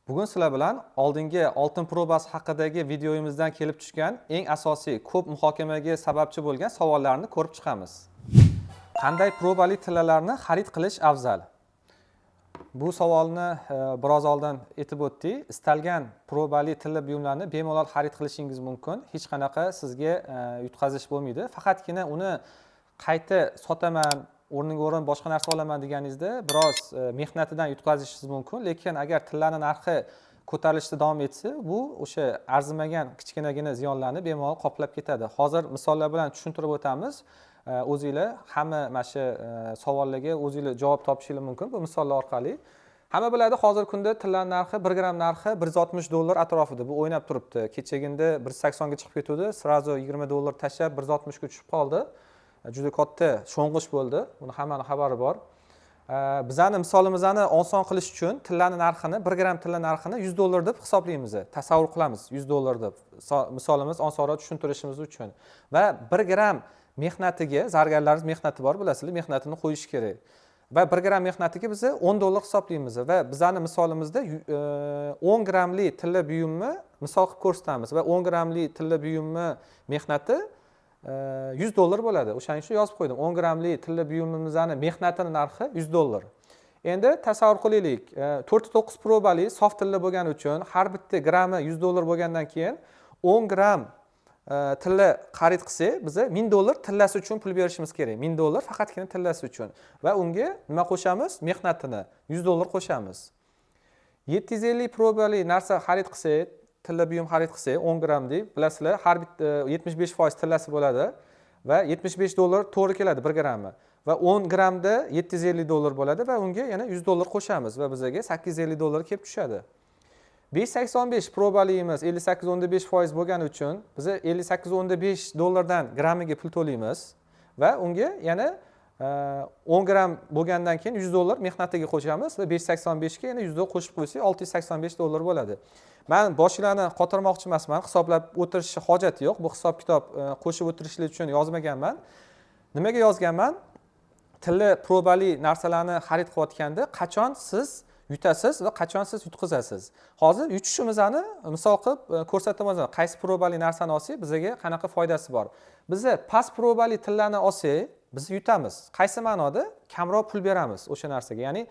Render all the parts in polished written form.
Bugun sizlar bilan oldingi oltin probasi haqidagi videomizdan kelib tushgan eng asosiy, ko'p muhokamaga sababchi bo'lgan savollarni ko'rib chiqamiz. Qanday probali tillalarni xarid qilish afzal? Bu savolni biroz oldin aytib o'tdik. Istalgan probali tilla buyumlarni bemalol xarid qilishingiz mumkin. Hech qanaqa sizga yutqazish bo'lmaydi. Faqatgina uni qayta sotaman, o'rniga o'rin boshqa narsa olaman deganingizda biroz mehnatidan yutqazishingiz mumkin. Lekin agar tillani narxi ko'tarilishda davom etsa, bu o'sha arzimagan kichkinagina ziyonlarni bemalol qoplab ketadi. Hozir misollar bilan tushuntirib o'tamiz. O'zinglar hamma mana shu savollarga o'zinglar javob topishinglar mumkin bu misollar orqali. Hamma biladi, hozirgi kunda tillani narxi, 1 gramm narxi 160 dollar atrofida bu o'ynab turibdi. Kechagina 180ga chiqib ketuvdi, сразу 20 dollar tashlab 160ga tushib qoldi. Juda katta sho'ng'ish bo'ldi, buni hammani xabari bor. Bizani misolimizni oson qilish uchun tillani narxini, 1 gramm tilla narxini 100 dollar deb hisoblaymiz, tasavvur qilamiz 100 dollar deb, misolimiz osonroq tushuntirishimiz uchun. Va 1 gramm mehnatiga, zargarlarimiz mehnati bor, bilasizlar, mehnatini qo'yish kerak, va 1 gramm mehnatiga biz 10 dollar hisoblaymiz. Va bizani misolimizda 10 grammli tilla buyumni misol qilib ko'rsatamiz va 10 grammli tilla buyumni mehnati 100 dollar bo'ladi. O'shaning uchun yozib qo'ydim: 10 grammli tilla buyumimizni mehnatini narxi 100 dollar. Endi tasavvur qilaylik, 4,9 probali sof tilla bo'lgani uchun har bitta grammi 100 dollar bo'lgandan keyin 10 gramm tilla xarid qilsak, biza 1000 dollar tillasi uchun pul berishimiz kerak. 1000 dollar faqatgina tillasi uchun. Va unga nima qo'shamiz? Mehnatini 100 dollar qo'shamiz. 750 probali narsa xarid qilsak, tilla buyum xarid qilsak, 10 grammlik, bilasizlar, har bitta 75% tillasi bo'ladi va 75 dollar to'g'ri keladi 1 grammi. Va 10 grammda 750 dollar bo'ladi va unga yana 100 dollar qo'shamiz va bizaga 850 dollar kelib tushadi. 5,85 probaligimiz 58,5% bo'lgani uchun biza 58,5 dollardan grammiga pul to'laymiz va unga yana 10 gramm bo'lgandan keyin 100 dollar mehnatiga qo'shamiz va 5,85ga yana 100 dollar qo'shib qo'ysak, 685 dollar bo'ladi. Man boshinglarni qotirmoqchi emasman, hisoblab o'tirishni hojati yo'q. Bu hisob kitob qo'shib o'tirishlik uchun yozmaganman. Nimaga yozganman? Tilla probali narsalarni xarid qilayotganda qachon siz yutasiz va qachon siz yutqizasiz? Hozir yutishimizni misol qilib ko'rsatib o'taman. Qaysi probali narsani olsak, bizaga qanaqa foydasi bor? Biza past probali tillani olsak, biz yutamiz. Qaysi ma'noda? Kamroq pul beramiz o'sha narsaga. Ya'ni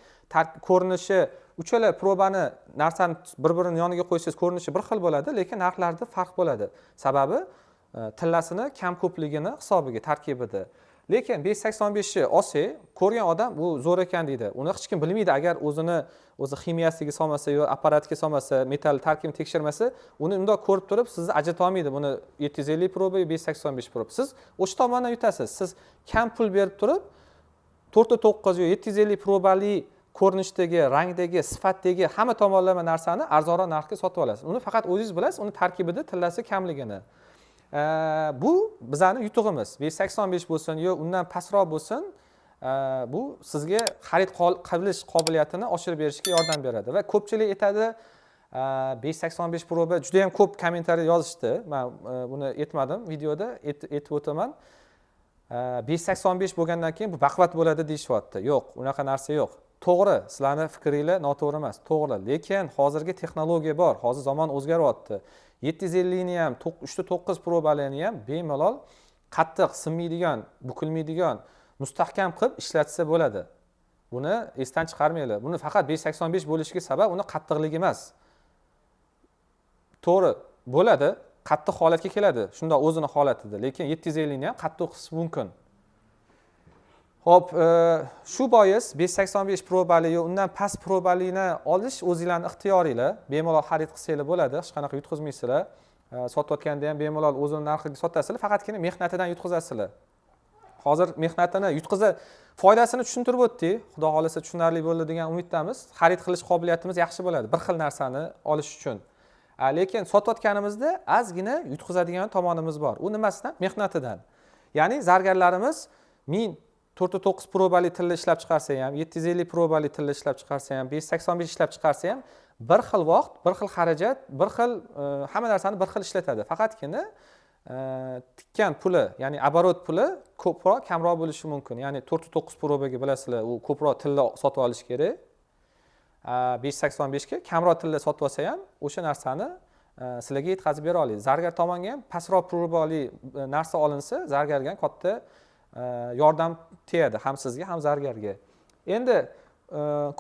ko'rinishi, uchala probani narsani bir birini yoniga qo'ysangiz, ko'rinishi bir xil bo'ladi, lekin narxlarida farq bo'ladi. Sababi tillasini kam ko'pligini hisobiga tarkibida. Lekin 5,85ni olsak, ko'rgan odam bu zo'r ekan deydi. Uni hech kim bilmaydi, agar o'zini o'zi ximiyasiga solmasa yo apparatga solmasa, metall tarkibini tekshirmasa, uni undoq ko'rib turib sizni ajrata olmaydi buni 750 proba yo 5,85 proba. Siz o'sha tomondan yutasiz. Siz kam pul berib turib 4,9 yo 750 probali ko'rinishdagi, rangdagi, sifatdagi, hamma tomonlama narsani arzonroq narxga sotib olasiz. Uni faqat o'zingiz bilasiz, uni tarkibida tillasi kamligini. Bu bizani yutug'imiz. 5,85 bo'lsin yo undan pastroq bo'lsin, bu sizga xarid qilish qobiliyatini oshirib berishga yordam beradi. Va ko'pchilik aytadi, 5,85 proba, juda yam ko'p kommentariy yozishdi. Man buni aytmadim videoda, aytib o'taman. 5,85 bo'lgandan keyin bu baquvvat bo'ladi deyishyapti. Yo'q, unaqa narsa yo'q. To'g'ri, sizlarni fikringlar noto'g'ri emas, to'g'ri. Lekin hozirgi texnologiya bor, hozir zamon o'zgaryapti. 750ni ham, 3,9 probalini ham bemalol qattiq, sinmaydigan, bukilmaydigan, mustahkam qilib ishlatsa bo'ladi. Buni esdan chiqarmanglar. Buni faqat 5,85 bo'lishiga sabab uni qattiqligi emas. To'g'ri bo'ladi, qattiq holatga keladi shundoq o'zini holatida, lekin 750ni ham qattiq qilish mumkin. Ho'p, shu bois 5,85 probali yo undan past probalini olish o'zinglarni ixtiyoringlar. Bemalol xarid qilsanglar bo'ladi, hech qanaqa yutqizmaysizlar. Sotayotganda ham bemalol o'zini narxiga sotasizlar, faqatgina mehnatidan yutqizasizlar. Hozir mehnatini yutqiza, foydasini tushuntirib o'tdik. Xudo xohlasa, tushunarli bo'ldi degan umiddamiz. Xarid qilish qobiliyatimiz yaxshi bo'ladi bir xil narsani olish uchun. Lekin sotayotganimizda ozgina yutqizadigan tomonimiz bor. U nimasidan? Mehnatidan. Ya'ni zargarlarimiz 1000 4,9 probali tilla ishlab chiqarsa ham, 750 probali tilla ishlab chiqarsa ham, 5,85 ishlab chiqarsa ham, bir xil vaqt, bir xil xarajat, bir xil hamma narsani bir xil ishlatadi. Faqatgina tikkan puli, ya'ni оборот puli ko'proq, kamroq bo'lishi mumkin. Ya'ni 4,9 probaga, bilasizlar, u ko'proq tilla sotib olish kerak. 5,85 ga kamroq tilla sotib olsa ham, o'sha narsani sizlarga yetkazib bera oladi. Zargar tomonga ham pastroq probali narsa olinsa, zargarga ham katta yordam tegadi, ham sizga, ham zargarga. Endi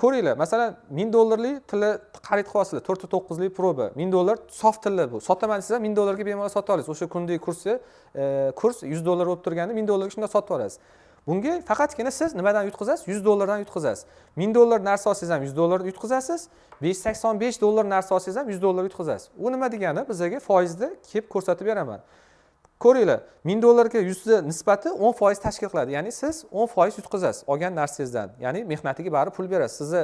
ko'ringlar, masalan, 1000 dollarlik tilla xarid qilyapsizlar, 4,9lik proba, 1000 dollar sof tilla bu. Sotaman desangiz, 1000 dollarga bemalol sota olasiz. O'sha kundagi kursi, kurs 100 dollar bo'lib turganda, 1000 dollarga shunday sotib olasiz. Bunga faqatgina siz nimadan yutqizasiz? 100 dollardan yutqizasiz. 1000 dollar narsa olsangiz ham, 100 dollar yutqizasiz, 585 dollar narsa olsangiz ham, 100 dollar yutqizasiz. U nima degani? Bizga foizda kelib ko'rsatib beraman. Ko'ringlar, 1000 dollarga 100ni nisbati 10% tashkil qiladi, ya'ni siz 10% yutqizasiz olgan narsangizdan, ya'ni mehnatiga baribir pul berasiz. Sizni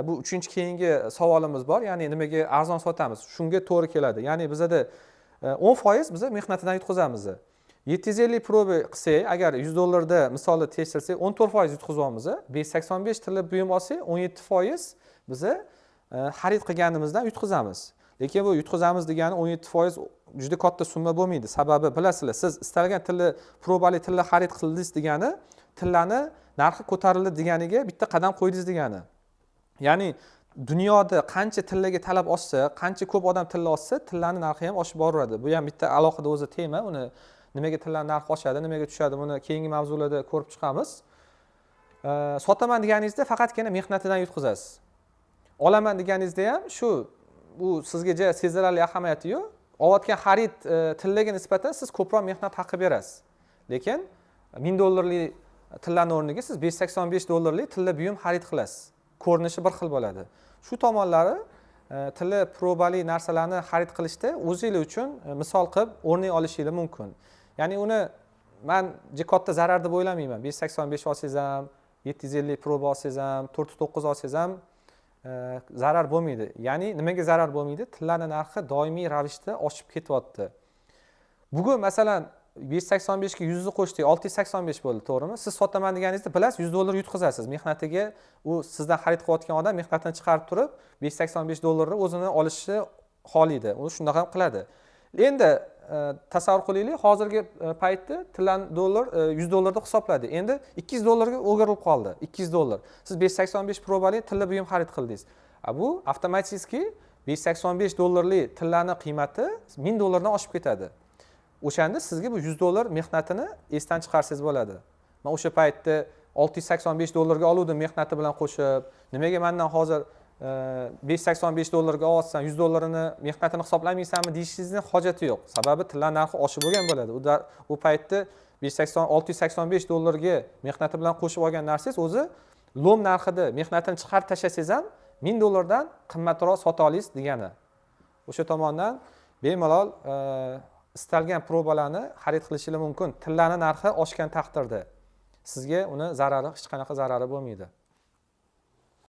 bu uchinchi, keyingi savolimiz bor, ya'ni nimaga arzon sotamiz, shunga to'g'ri keladi. Ya'ni bizada 10% biza mehnatidan yutqizamiz. 750 proba qilsak agar, 100 dollarda misolda tekshirsak, 14% yutqizyapmiz. 5,85 tilla buyum olsak, 17% biza xarid qilganimizdan yutqizamiz. Lekin bu yutqizamiz degani 17% juda katta summa bo'lmaydi. Sababi, bilasizlar, siz istalgan tilla, probali tilla xarid qildingiz degani, tillani narxi ko'tarildi deganiga bitta qadam qo'ydingiz degani. Ya'ni dunyoda qancha tillaga talab oshsa, qancha ko'p odam tilla olsa, tillani narxi ham oshib boraveradi. Bu ham bitta alohida o'zi tema. Uni nimaga tillani narxi oshadi, nimaga tushadi, buni keyingi mavzularda ko'rib chiqamiz. Sotaman deganingizda faqatgina mehnatidan yutqizasiz. Olaman deganingizda ham shu, bu sizga ja sezilarli ahamiyati yo'q. Olayotgan xarid tillaga nisbatan siz ko'proq mehnat haqi berasiz, lekin 1000 dollarlik tillani o'rniga siz 5,85 dollarlik tilla buyum xarid qilasiz, ko'rinishi bir xil bo'ladi. Shu tomonlari tilla probali narsalarni xarid qilishda o'zinglar uchun misol qilib o'rnak olishinglar mumkin. Ya'ni uni man katta zarar deb o'ylamayman. 5,85 olsangiz ham, 750 proba olsangiz ham, 4,9 olsangiz ham zarar bo'lmaydi. Ya'ni nimaga zarar bo'lmaydi? Tillani narxi doimiy ravishda oshib ketyapti. Bugun, masalan, 5,85ga 100ni qo'shdik, 685 bo'ldi, to'g'rimi? Siz sotaman deganingizda, bilasiz, 100 dollar yutqizasiz mehnatiga. U sizdan xarid qilayotgan odam mehnatini chiqarib turib 5,85 dollarni o'zini olishni xohlaydi, u shunaqa ham qiladi. Endi tasavvur qilaylik, hozirgi paytda tillani dollar 100 dollarda hisobladi, endi 200 dollarga o'girilib qoldi. 200 dollar siz 5,85 probali tilla buyum xarid qildingiz. Bu avtomatически 5,85 dollarlik tillani qiymati 1000 dollardan oshib ketadi. O'shanda sizga bu 100 dollar mehnatini esdan chiqarsangiz bo'ladi. Man o'sha paytda 685 dollarga oluvdim mehnati bilan qo'shib, nimaga mandan hozir 5,85 dollarga olyapsan, 100 dollarini mehnatini hisoblamaysanmi deyishingizni hojati yo'q. Sababi tilla narxi oshib bo'lgan bo'ladi. U paytda 5,80, 685 dollarga mehnati bilan qo'shib olgan narsangiz o'zi lom narxida mehnatini chiqarib tashlasangiz ham, 1000 dollardan qimmatroq sota olasiz degani. O'sha tomondan bemalol istalgan probalarni xarid qilishingiz mumkin. Tillani narxi oshgan taqdirda sizga uni zarari, hech qanaqa zarari bo'lmaydi.